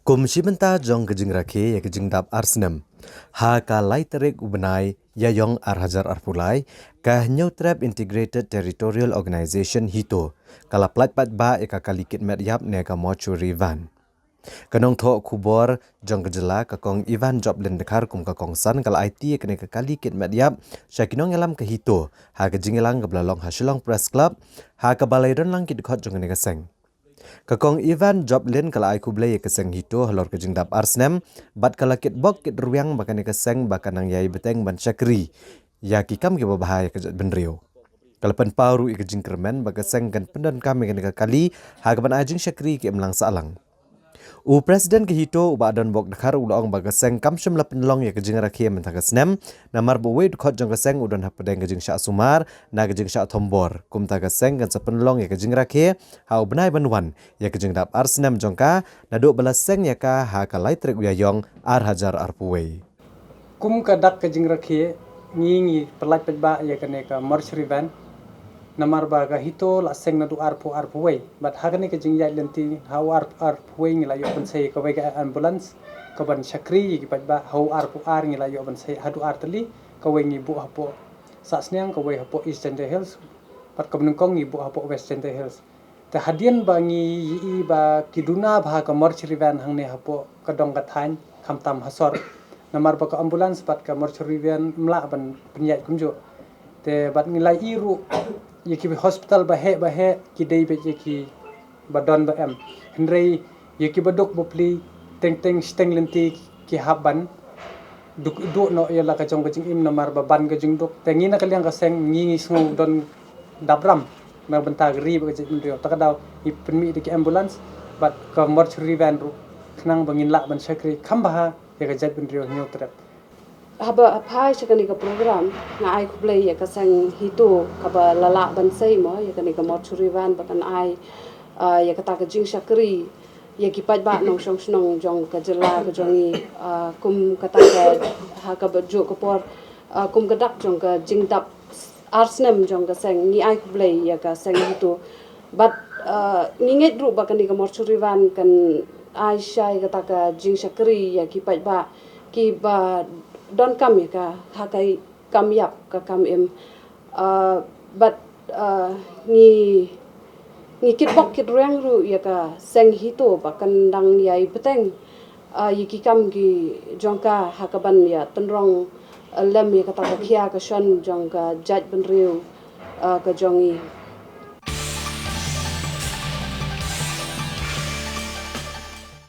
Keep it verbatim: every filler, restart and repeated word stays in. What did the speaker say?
Kum shi bynta jong ka jingrakhe ïa ka jingdap ar snem, ha ka lai tarik u bnai Ïaïong ar hajar arphew lai, ka Hynñiewtrep Integrated Territorial Organization HITO ka la pyllait paidbah ïa ka kali kit met ïap ne ka mortuary van. Ka nongthoh khubor jong ka jylla, ka Kong Evan Joplin Dkhar, kum ka kongsan, ka la aiti ïa kane ka kali kit met ïap sha ki nongïalam ka HITO ha ka jingïalang kaba la long ha Shillong Press Club, ha kaba la ïadon lang ki dkhot jong kane ka seng. Ka Kong Evan Joplin ka la ai khublei ïa ka seng HITO halor ka jingdap ar snem, bad ka la kitbok kitrwiang ba kane ka seng ba kan nang ïai bteng ban shakri ïa ki kam kiba bha ïa ka jaitbynriew. Ka la pynpaw ruh ïa ka jingkyrmen ba ka seng kan pyndonkam ïa kane ka kali ha kaban ai jingshakri ïa ki imlang sahlang. U President ka HITO, u Bah Donbok Dkhar, u la ong ba ka seng kam shym la pynlong ïa ka jingrakhe mynta ka snem, namar ba uwei u dkhot jong ka seng u don hapdeng ka jingshah sumar na ka jingshah thombor. Kumta ka seng kan sa pynlong ïa ka jingrakhe ha u bnai ban wan ïa ka jingdap ar snem jong ka, naduh ba la seng ïa ka ha ka lai tarik u Ïaïong ar hajar arphew wei. Kum ka dak ka jingrakhe, ngi ngi pyllait paidbah ïa kane ka mortuary van, namar ba ka HITO la seng naduh arphew, arphew wei. Bad ha kane ka jingïaid lynti, ha u ar, arphew wei ngi la ïoh ban sei kawei ka ambulance kaban shakri ïa ki paidbah, ha u arphew ar ngi la ïoh ban sei haduh ar tylli, kawei ngi buh hapoh Sahsniang, kawei hapoh East Jaintia Hills, bad kaba nyngkong ngi buh hapoh West Jaintia Hills. Te hadien ba ngi ïohi ba ki duna bha ka mortuary van hangne hapoh ka dong ka thaiñ, khamtam ha sor. Namar ba ka ambulance bad ka mortuary van ym lah ban pynïaid kumjuh. Te bad ngi la ïohi ruh ïa ki hospital ba heh ba heh ki dei beit ïa ki ba don ba em. Hynrei ïa ki ba duk ba pli, teng teng shiteng lynti ki hap ban duh, duh noh ïa la ka jong ka jingim namar ba ban ka jingduk. Te ngi na ka liang ka seng ngi ngi sngew don dap ram na bynta ka ri bad ka jaitbynriew. Ta ka daw ngi pynmih da ki ambulance bad ka mortuary van ruh khnang ba ngin lah ban shakri kham bha ïa ka jaitbynriew Hynñiewtrep. Haba phai sha kane ka program, nga ai khublei ïa ka seng HITO kaba la lah ban sei mo ïa kane ka mortuary van ba kan ai, ah, ïa kata ka jingshakri ïa ki paidbah nongshong shnong jong ka jylla ka jong ngi, ah, kum kata ka, ha kaba juh ka por, ah, kum ka dak jong ka jingdap ar snem jong ka seng, ngi ai khublei ïa ka seng HITO. Bad, ah, ngi ngeit ruh ba kane ka mortuary van kan ai shai kata ka jingshakri ïa ki paidbah kiba donkam ïa ka ha ka kam ïap ka kam im. Ah, bad, ah, ngi, ngi kitbok kitrwiang ruh ïa ka seng HITO ba kan dang ïai bteng, ah, ïa ki kam ki jong ka ha kaban ïa tynrong, ah, lem ïa kata ka khia ka shon jong ka jaitbynriew, ah, ka jong ngi.